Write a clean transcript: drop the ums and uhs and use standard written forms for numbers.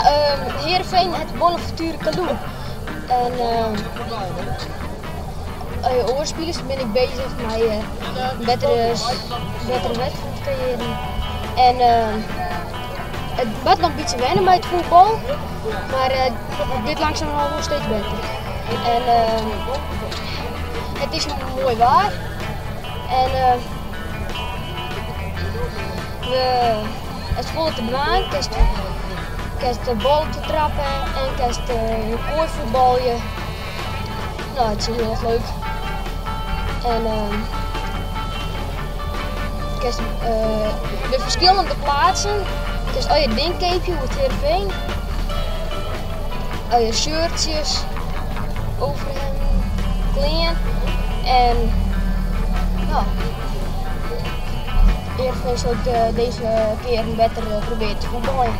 Ja, Heerenveen hat Bonaventure Kalou. En oare spilers bin ik beuzich mei in bettere, bettere wedstriid te kreëarjen. En it moat noch in bytsje wenne mei it fuotbal, mar it giet langsumerhân wol steeds better. En it is moai waar en we, it is folle te dwaan, kinst, kinst de bal te trappe en kinst koaifuotbalje. No, it is hiel erch leuk. En kinst de ferskillende plaatsen, kinst allegear dingen keapje oer it Heerenveen. Allegear shirtsjes, overhemden, klean en no, Heerenveen sil dizze kear better probearje te fuotbaljen.